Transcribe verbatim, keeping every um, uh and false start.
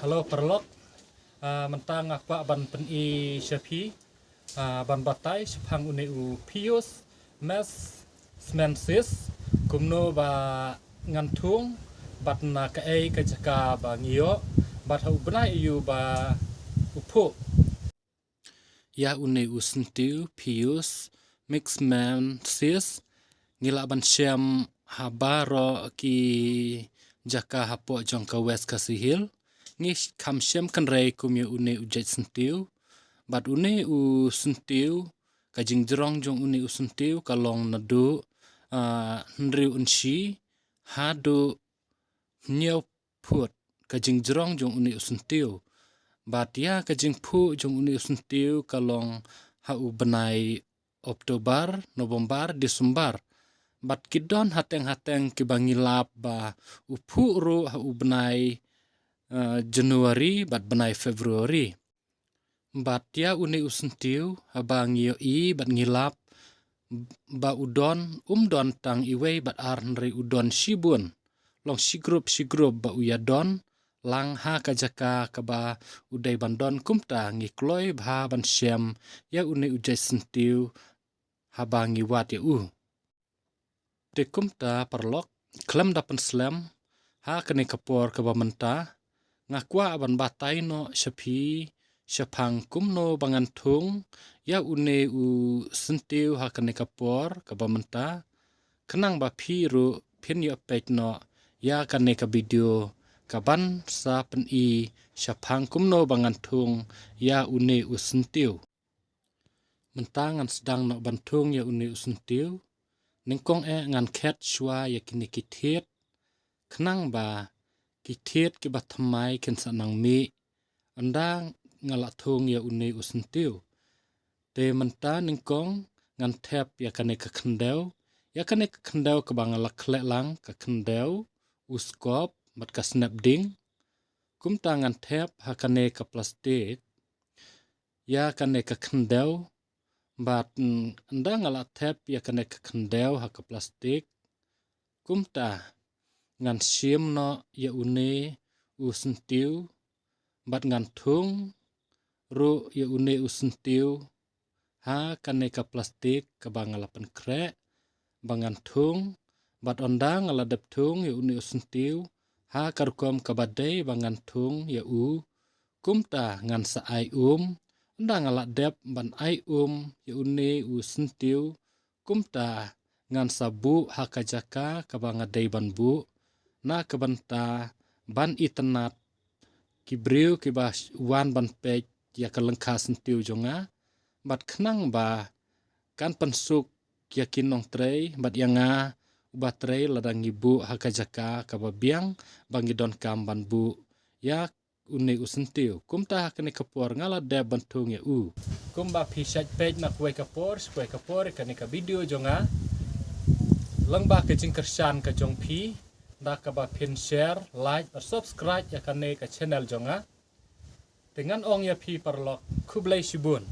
Hello paralok. Ah, mynta nga kwah ban pyni sha phi, ah, ban batai shaphang une u Pius Mexamensis, kumno ba ngan thung, bad na kaei ka jaka ba ngi ïoh, bad ha u bnai aiu ba u phuh. Ïa une u syntiew Pius Mexamensis ngi lah ban shem ha baroh ki jaka hapoh jong ka West Khasi Hills. Ngi kham shem kynrei kum ïa une u jait syntiew. Bad une u syntiew, ka jingjrong jong une u syntiew ka long naduh, ah, hynriew inshi haduh hynñiew phut ka jingjrong jong une u syntiew. Bad ïa ka jingphuh jong une u syntiew ka long ha u bnai October, November, December. Bad ki don hateng hateng kiba ngi lap ba u phuh ruh ha u bnai, eh, January bad bnai February. Bad ïa une u syntiew, haba ngi ïohi bad ngi lap ba u don, um don tang iwei bad ar, hynrei u don shibun. Long shi grup shi grup ba u ïa don lang ha ka jaka kaba u dei ban don. Kumta ngi kloi bha ban shem ïa une u jait syntiew haba ngi wad ïa u. Te kumta paralok, khlem da pynslem ha kane ka por kaba mynta, nga kwah ban batai noh sha phi shaphang kumno ba ngan thung ïa une u syntiew ha kane ka por kaba mynta, khnang ba phi ruh phin ïoh peit noh ïa kane ka video kaban sa pyni shaphang kumno ba ngan thung ïa une u syntiew. Mynta ngan sdang noh ban thung ïa une u syntiew. Nyngkong eh ngan khet shuwa ïa kine ki thied, khnang ba ki thied kiba thymmai kin sa nang mih ynda nga la thung ïa une u syntiew. Te mynta nyngkong ngan thep ïa kane ka khyndew, ïa kane ka khyndew kaba nga la khleh lang, ka khyndew, u skop bad ka snep ding. Kumta ngan thep ha kane ka plastik ïa kane ka khyndew, bad, mm, ynda nga la thep ïa kane ka khyndew ha ka plastik, kumta ngan shim noh ïa une u syntiew, bad ngan thung ruh ïa une u syntiew ha kane ka plastik kaba nga la pynkhreh ba ngan thung. Bad ynda nga la dep thung ïa une u syntiew ha ka rukom kaba dei ba ngan thung ïa u, kumta ngan sa ai um. Ynda nga la dep ban ai um ïa une u syntiew, kumta ngan sa buh ha ka jaka kaba nga dei ban buh, na ka bynta ban itynnad ki briew kiba wan ban peit ïa ka lyngkha syntiew jong nga, bad khnang ba kan pynsuk ïa ki nongtrei bad ïa nga uba trei lada ngi buh ha ka jaka kaba biang ba ngi donkam ban buh ïa une u syntiew. Kumta ha kane ka por nga la dep ban thung ïa u. Kumba phi shait peit na kawei ka por sha kawei ka por ïa kane ka video jong nga, lyngba ka jingkyrshan ka jong phi, da kaba phin share, like bad subscribe ïa kane ka channel jong nga. Te ngan ong ïa phi paralok, khublei shibun.